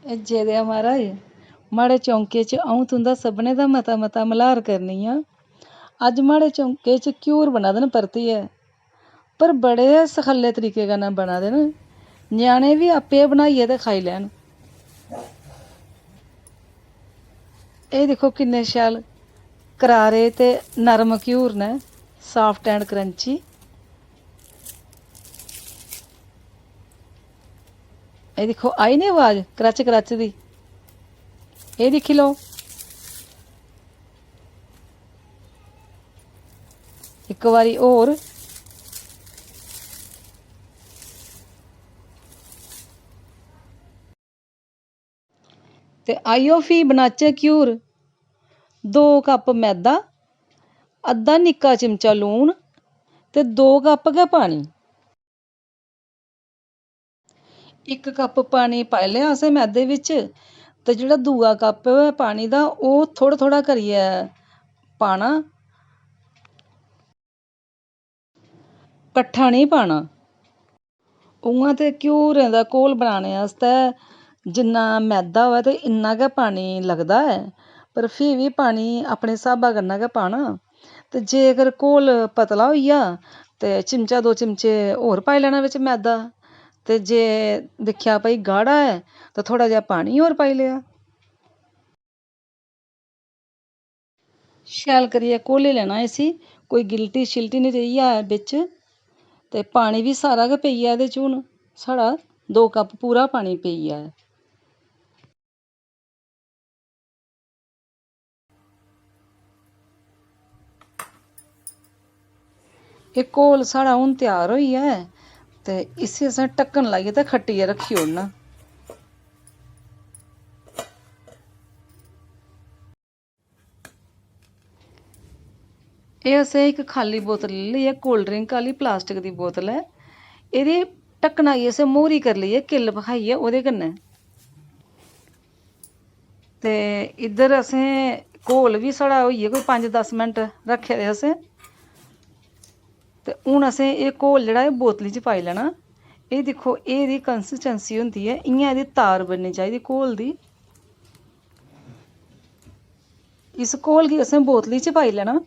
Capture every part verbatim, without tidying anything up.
एह् जे देआ महाराज, माड़े चौंके च अ'ऊं तुं'दा सभनें दा मता मता मल्हार करनी आं। अज्ज माड़े चौंके च घ्यूर बना दे न परतियै, पर बड़े गै सखल्ले तरीके कन्नै बना दे न। ञ्याणे बी आपे गै बनाइयै ते खाई लैन। एह् दिक्खो किन्ने शैल करारे ते नरम घ्यूर न, soft and crunchy। एह् दिक्खो, आई नी अवाज क्रच क्रच दी? एह् दिक्खी लैओ, इक बारी होर। ते आइयो फ्ही बनाचै घ्यूर। दो कप मैदा, अद्धा निक्का चिमचा लून ते दो कप गै पानी। इक कप पानी पाई लेआ असें मैदे बिच, ते जेह्ड़ा दूआ कप ऐ पानी दा, ओह् थोह्ड़ा थोह्ड़ा करियै पाना, कट्ठा नेईं पाना। उ'आं ते घ्यूरें दा घोल बनाने आस्तै जिन्ना मैदा होऐ ते इन्ना गै पानी लगदा ऐ, पर फ्ही बी पानी अपने स्हाबा कन्नै गै पाना। ते जेकर घोल पतला होई जा ते चिमचा दो चिमचे होर पाई लैना बिच मैदा, ते जे दिक्खेआ भई गाढ़ा ऐ ते थोह्ड़ा जेहा पानी होर पाई लेआ। शैल करियै घोली लैना इसी, कोई गिल्टी शिल्टी निं रेही जाए बिच। ते पानी बी सारा गै पेई गेआ एह्दे च, हून साढ़ा दो कप पूरा पानी पेई गेआ ऐ। एह् घोल साढ़ा हून त्यार होई गेआ ऐ, ते इसी असें ढक्कन लाइयै ते खट्टियै रक्खी ओड़ना। एह् असें इक खाल्ली बोतल लेई लेई ऐ, cold drink आह्ली plastic दी बोतल ऐ। एह्दे ढक्कना गी असें मोहरी करी लेई ऐ, किल्ल भखाइयै ओह्दे कन्नै। ते इद्धर असें घोल बी साढ़ा होई गेआ, कोई पंज दस मिंट रक्खे दे असें। ते हून असें एह् घोल जेह्ड़ा ऐ बोतली च पाई लैना। एह् दिक्खो, एह्दी consistency होंदी ऐ, इ'यां एह्दी तार बननी चाहिदी घोल दी। इस घोल गी असें बोतली च पाई लैना।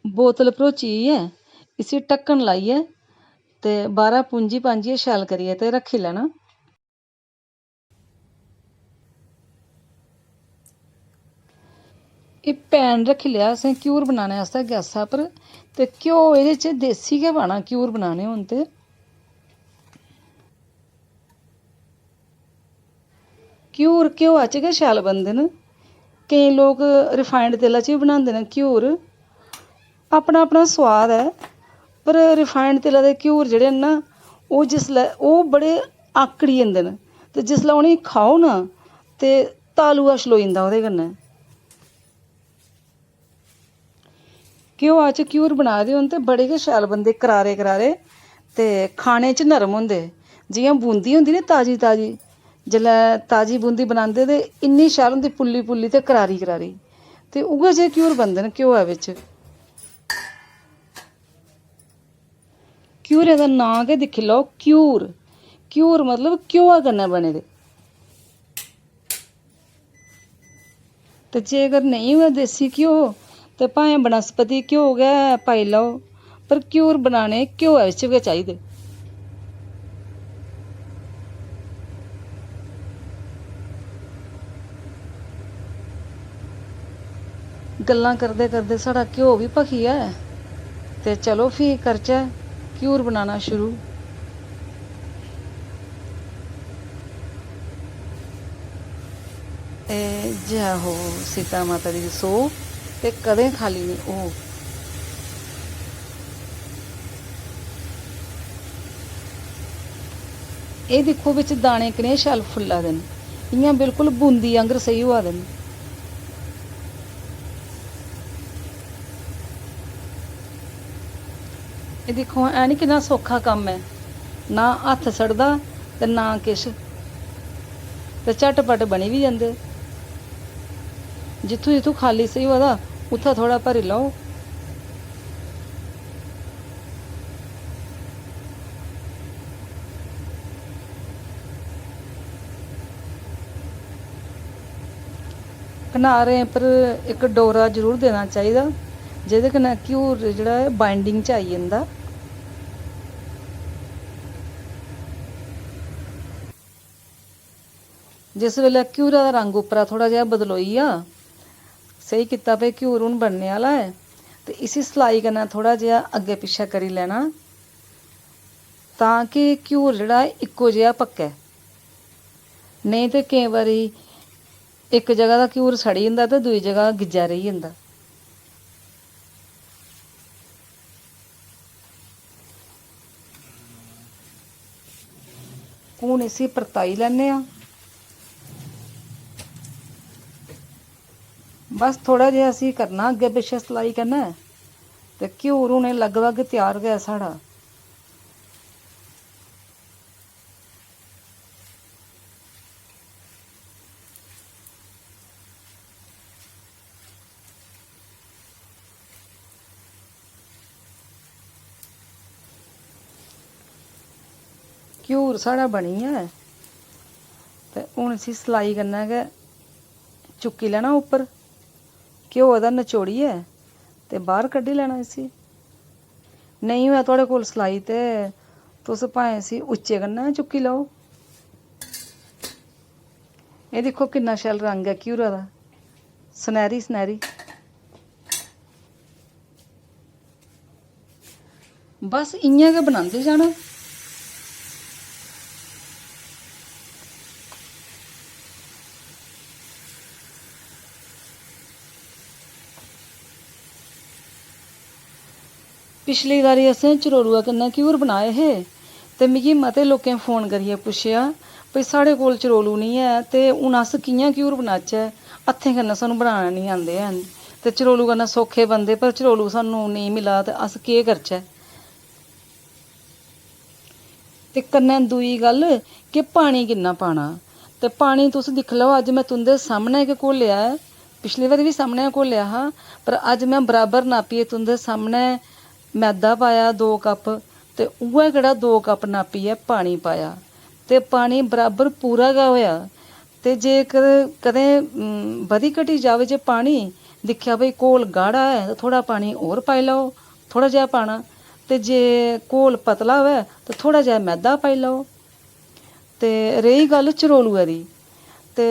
बोतल भरोची ऐ, इसी ढक्कन लाइयै ते बाह्रा पूंजी पांजियै शैल करियै ते रक्खी लैना। एह् pan रक्खी लेआ असें घ्यूर बनाने आस्तै गैसा पर, ते घ्यो एह्दे च देसी गै पाना घ्यूर बनाने होन ते। घ्यूर घ्योआ च गै शैल बनदे न। केईं लोक refined तेला च बी बनांदे न घ्यूर, अपना अपना सोआद ऐ। पर refined तेला दे घ्यूर जेह्ड़े न ना, ओह् जिसलै, ओह् बड़े आकड़ी जंदे न, ते जिसलै उ'नेंगी खाओ ना, ते तालुआ छलोई जंदा ओह्दे कन्नै। घ्योआ च घ्यूर बनाए दे होन ते बड़े गै शैल बनदे, करारे करारे, ते खाने च नरम होंदे। जि'यां बूंदी होंदी ना ताजी ताजी, जेल्लै ताजी बूंदी बनांदे ते इन्नी शैल होंदी, पुल्ली पुल्ली ते करारी करारी। ते उ'ऐ जेह् घ्यूर बनदे न घ्योआ बिच। घ्यूरें दा नांऽ गै दिक्खी लैओ, घ्यूर। घ्यूर मतलब घ्योआ कन्नै बने दे। ते जेकर नेईं होऐ देसी घ्यो, ते भाएं बनस्पति घ्यो गै पाई लैओ, पर घ्यूर बनाने घ्योआ बिच गै चाहिदे। गल्लां करदे करदे साढ़ा घ्यो बी भखी गेआ ऐ, ते चलो फ्ही करचै घ्यूर बनाना शुरू। ए जय हो सीता माता दी सौ, ते कदें खाली निं हो। एह् दिक्खो, बिच दाने कनेह् शैल फुल्ला दे न, इ'यां बिल्कुल बूंदी आंगर सेही होआ दे न। एह् दिक्खो हां, ऐ नी किन्ना सौक्खा कम्म ऐ, ना हत्थ सड़दा ते ना किश, ते झटपट बनी बी जंदे। जित्थूं जित्थूं खाल्ली सेही होआ दा, उत्थै थोह्ड़ा भरी लैओ। कनारें पर इक डोरा जरूर देना चाहिदा, जेह्दे कन्नै घ्यूर जेह्ड़ा ऐ, बाइंडिंग च आई जंदा। जिस बेल्लै घ्यूरा दा रंग उप्परा थोह्ड़ा जेहा बदलोई गेआ, सेही कीता भई घ्यूर हून बनने आह्ला ऐ, ते इसी सलाई कन्नै थोह्ड़ा जेहा अग्गें पिच्छें करी लैना, तां कि घ्यूर जेह्ड़ा ऐ, इक्को जेहा पक्कै। नेईं ते केईं बारी इक जगह दा घ्यूर सड़ी जंदा ते दूई जगह गिज्झा रेही जंदा। हून इसी परताई लैन्ने आं। बस थोह्ड़ा जेहा इसी करना अग्गें पिच्छें सलाई कन्नै, ते घ्यूर हून एह् लगभग त्यार गै ऐ साढ़ा। घ्यूर साढ़ा बनी गेआ ऐ, ते हून इसी सलाई कन्नै गै चुक्की लैना उप्पर, घ्यो दा नचोड़ियै ते बाह्र कड्ढी लैना इसी। नेईं होऐ थुआढ़े कोल सलाई, ते तुस भाएं इसी उच्चे कन्नै चुक्की लैओ। एह् दिक्खो, किन्ना शैल रंग ऐ घ्यूरा दा, सनैह्री सनैह्री। बस इ'यां गै बनांदे जाना। पिछली बारी असें चरोलुऐ कन्नै घ्यूर बनाए हे, ते मिगी मते लोकें फोन करियै पुच्छेआ भई, साढ़े कोल चरोलू निं ऐ, ते हून अस कि'यां घ्यूर बनाचै? हत्थें कन्नै सानूं बनाना निं आंदे हैन, ते चरोलू कन्नै सौखे बनदे, पर चरोलू सानूं नेईं मिला, ते अस केह् करचै? ते कन्नै दूई गल्ल कि पानी किन्ना पाना, ते पानी तुस दिक्खी लैओ, अज्ज में तुं'दे सामनै गै घोलेआ ऐ, पिछली बारी बी सामनै गै घोलेआ हा, पर अज्ज में बराबर नापियै तुं'दे सामनै मैदा पाया दो कप, ते उ'ऐ केह्ड़ा दो कप नापियै पानी पाया, ते पानी बराबर पूरा गै होएआ। ते जेकर कदें, उम, बधी घटी जावे जे पानी, दिक्खेआ भई घोल गाढ़ा ऐ, ते थोह्ड़ा पानी होर पाई लैओ, थोह्ड़ा जेहा पाना। ते जे घोल पतला होऐ, ते थोह्ड़ा जेहा मैदा पाई लैओ। ते रेही गल्ल चरोलुऐ दी, ते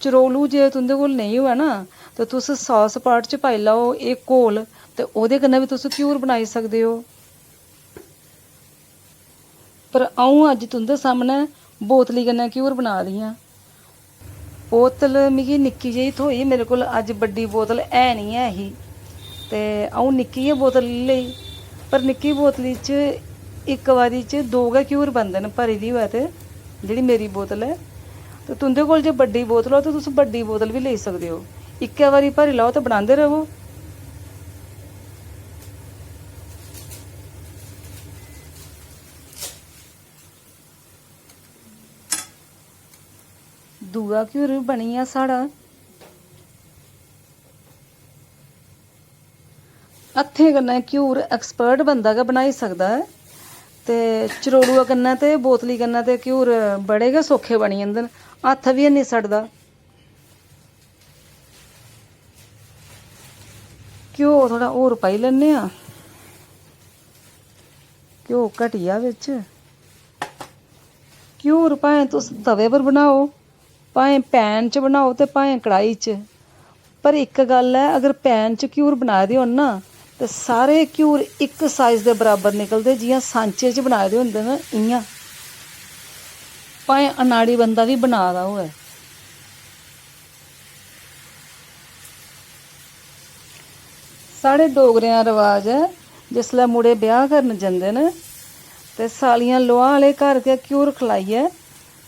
चरोलू जे तुं'दे कोल नेईं होऐ ना, ते तुस सॉस पाट च पाई लैओ एह् घोल, ते ओह्दे कन्नै बी तुस घ्यूर बनाई सकदे ओ। पर अ'ऊं अज्ज तुं'दे सामनै बोतली कन्नै घ्यूर बना दी आं। बोतल मिगी निक्की जेही थ्होई, मेरे कोल अज्ज बड्डी बोतल है निं ऐ ही, ते अ'ऊं निक्की गै बोतल लेई। पर निक्की बोतली च इक बारी च दो गै घ्यूर बनदे न, भरी दी होऐ ते, जेह्ड़ी मेरी बोतल ऐ। ते तुं'दे कोल जे बड्डी बोतल होऐ, ते तुस बड्डी बोतल बी लेई सकदे ओ। इक्कै बारी भरी लैओ ते बनांदे र'वो। दूआ घ्यूर बी बनी गेआ साढ़ा। हत्थें कन्नै घ्यूर एक्सपर्ट बंदा गै बनाई सकदा ऐ, ते चरोलुआ कन्नै ते बोतली कन्नै ते घ्यूर बड़े गै सौखे बनी जंदे न, हत्थ बी हैनी सड़दा। घ्यो थोह्ड़ा होर पाई लैन्ने आं, घ्यो घटी जा बिच। घ्यूर भाएं तुस तवे पर बनाओ, भाएं पैन च बनाओ ते भाएं कड़ाही च, पर इक गल्ल ऐ, अगर पैन च घ्यूर बनाए दे होन ना, ते सारे घ्यूर इक साइज दे बराबर निकलदे, जि'यां सांचे च बनाए दे होंदे न इ'यां, भाएं अनाड़ी बंदा बी बना दा होऐ। साढ़े डोगरें दा रवाज ऐ, जिसलै मुड़े ब्याह् करन जंदे न, ते सालियां लोहा आह्ले घर गै घ्यूर खलाइयै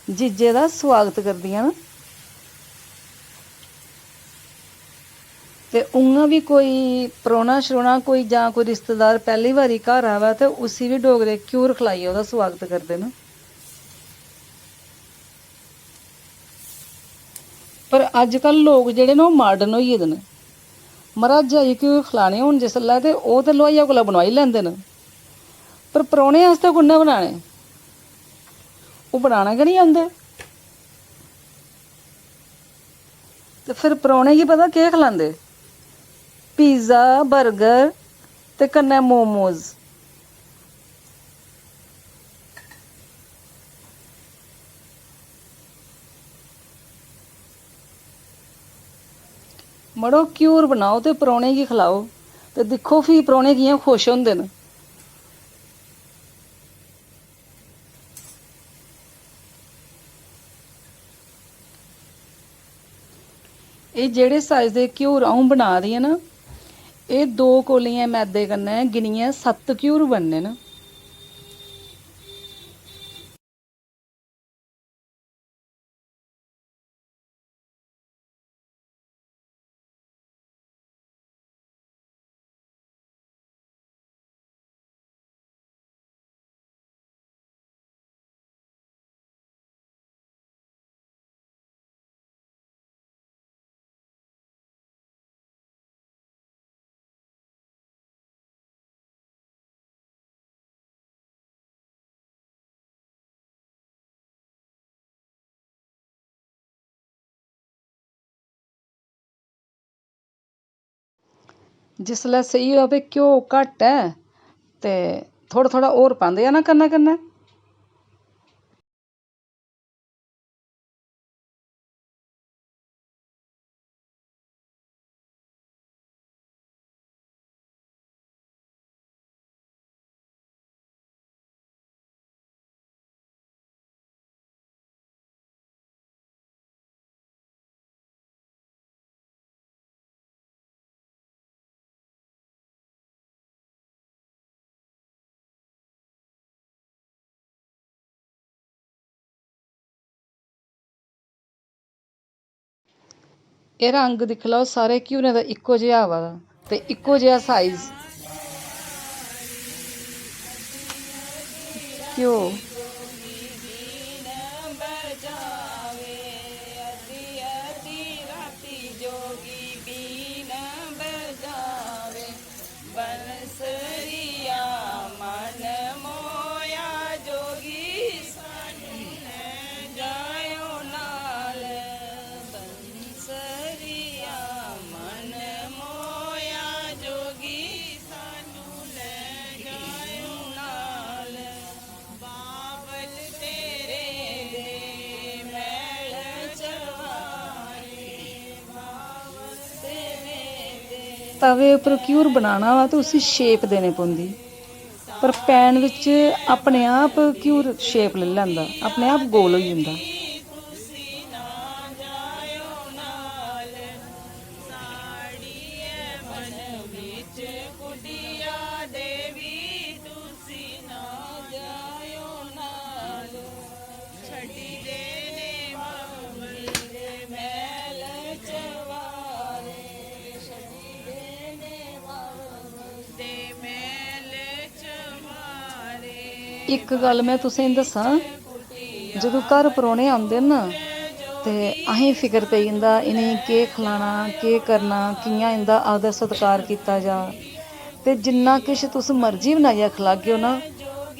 जीजे दा सुआगत करदियां न। ते उ'आं बी कोई परौह्ना-शरौह्ना कोई जां कोई रिश्तेदार पैह्ली बारी घर आवै ते उसी बी डोगरे घ्यूर खलाइयै ओह्दा सुआगत करदे न। पर अजकल लोक जेह्ड़े न ओह् माडर्न होई गेदे न। मर्हाजै गी घ्यूर खलाने होन जिसलै ते ओह् ते लोहाइयै कोला बनोआई लैंदे न। पर परौह्ने आस्तै कु'न्नै बनाने? ओह् बनाना गै निं औंदे। ते फिर परौह्ने गी पता केह् खलांदे? पिज्जा, बर्गर ते कन्नै मोमोज। मड़ो, घ्यूर बनाओ ते परौह्ने गी खलाओ, ते दिक्खो फ्ही परौह्ने कि'यां खुश होंदे न। एह् जेह्ड़े साइज दे घ्यूर अ'ऊं बना दी आं ना, एह् दो कौलियें मैदे कन्नै गिनियै सत्त घ्यूर बनने न। जिसलै सेही होऐ भई घ्यो घट्ट ऐ ते थोह्ड़ा-थोह्ड़ा होर पांदे जाना कन्नै-कन्नै। एह् रंग दिक्खी लैओ, सारे घ्यूरें दा इक्को जेहा आवा दा ते इक्को जेहा साइज। घ्यो। बंसरिया मन मोया जोगी सानू ले जायो नाल। बंसरिया मन मोया जोगी सानू ले जायो नाल। बावल तेरे दे मैल चवारे। तवे उप्पर घ्यूर बनाना होऐ ते उसी shape देने पौंदी, पर pan बिच अपने आप घ्यूर shape लेई लैंदा, अपने आप गोल होई जंदा। इक गल्ल में तुसें गी दस्सां, जदूं घर परौह्ने औंदे न ना, ते असें गी फिकर पेई जंदा, इ'नें गी केह् खलाना, केह् करना, कि'यां इं'दा आदर सत्कार कीता जा। ते जिन्ना किश तुस मर्जी बनाइयै खलागेओ ना,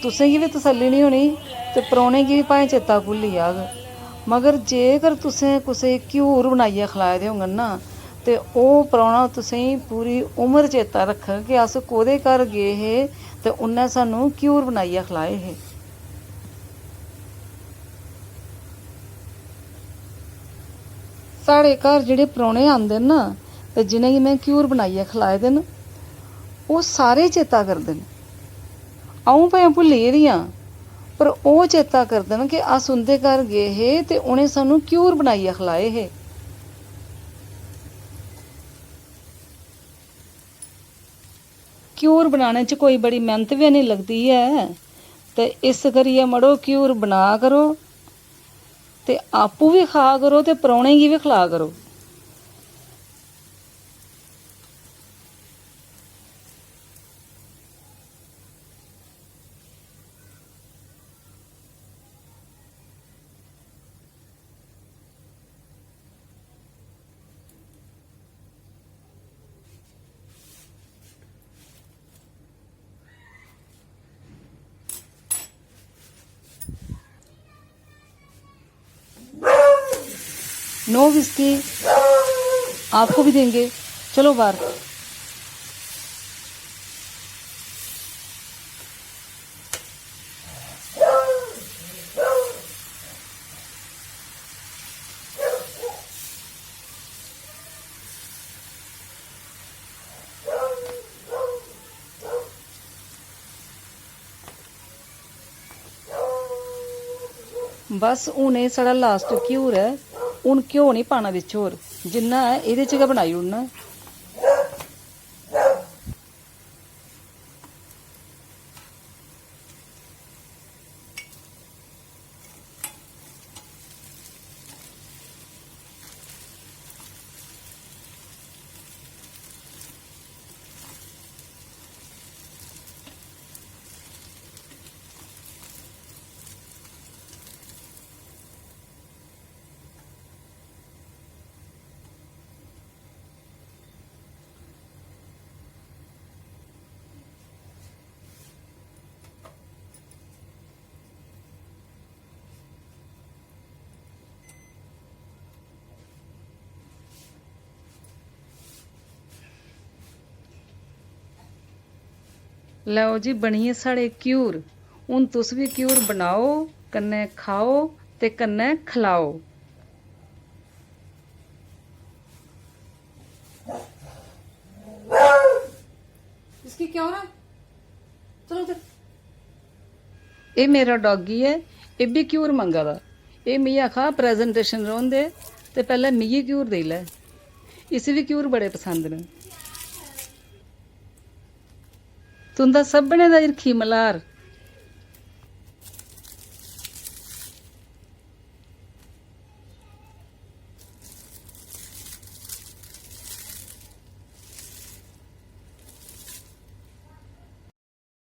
तुसें गी बी तसल्ली निं होनी ते परौह्ने गी बी भाएं चेता भुल्ली जाग। मगर जेकर तुसें कुसै गी घ्यूर बनाइयै खलाए दे होङन ना, ते ओह् परौह्ना तुसें गी पूरी उमर चेता रक्खग कि अस कोह्दे घर गे हे ते उ'न्नै सानूं घ्यूर बनाइयै खलाए हे। साढ़े घर जेह्ड़े परौह्ने आंदे न ना, ते जि'नेंगी में घ्यूर बनाइयै खलाए दे न, ओह् सारे चेता करदे न। अ'ऊं भाएं भुल्ली गेदी आं, पर ओह् चेता करदे न कि अस उं'दे घर गे हे ते उ'नें सानूं घ्यूर बनाइयै खलाए हे। घ्यूर बनाने च कोई बड़ी मैह्नत बी हैनी लगदी ऐ, ते इस करियै, मड़ो, घ्यूर बना करो। ते आपूं बी खा करो ते परौह्नें गी बी खला करो। नो विस्की, आपको भी देंगे। चलो बाहर। बस हून एह् साढ़ा लास्ट घ्यूर ऐ। हून घ्यो निं पाना बिच होर, जिन्ना ऐ एह्दे च गै बनाई ओड़ना। लैओ जी, बनियै साढ़े घ्यूर। हून तुस बी घ्यूर बनाओ, कन्नै खाओ ते कन्नै खलाओ। इसकी क्या हो रहा है? चलो उधर। एह् मेरा डॉगी ऐ, एह् बी घ्यूर मंगा दा। एह् मिगी आखा दा, "प्रेजेंटेशन रौह्न दे ते पैह्लें मिगी घ्यूर देई लै।" इसी बी घ्यूर बड़े पसंद न। तुं'दा सभनें दा हिरखी मल्हार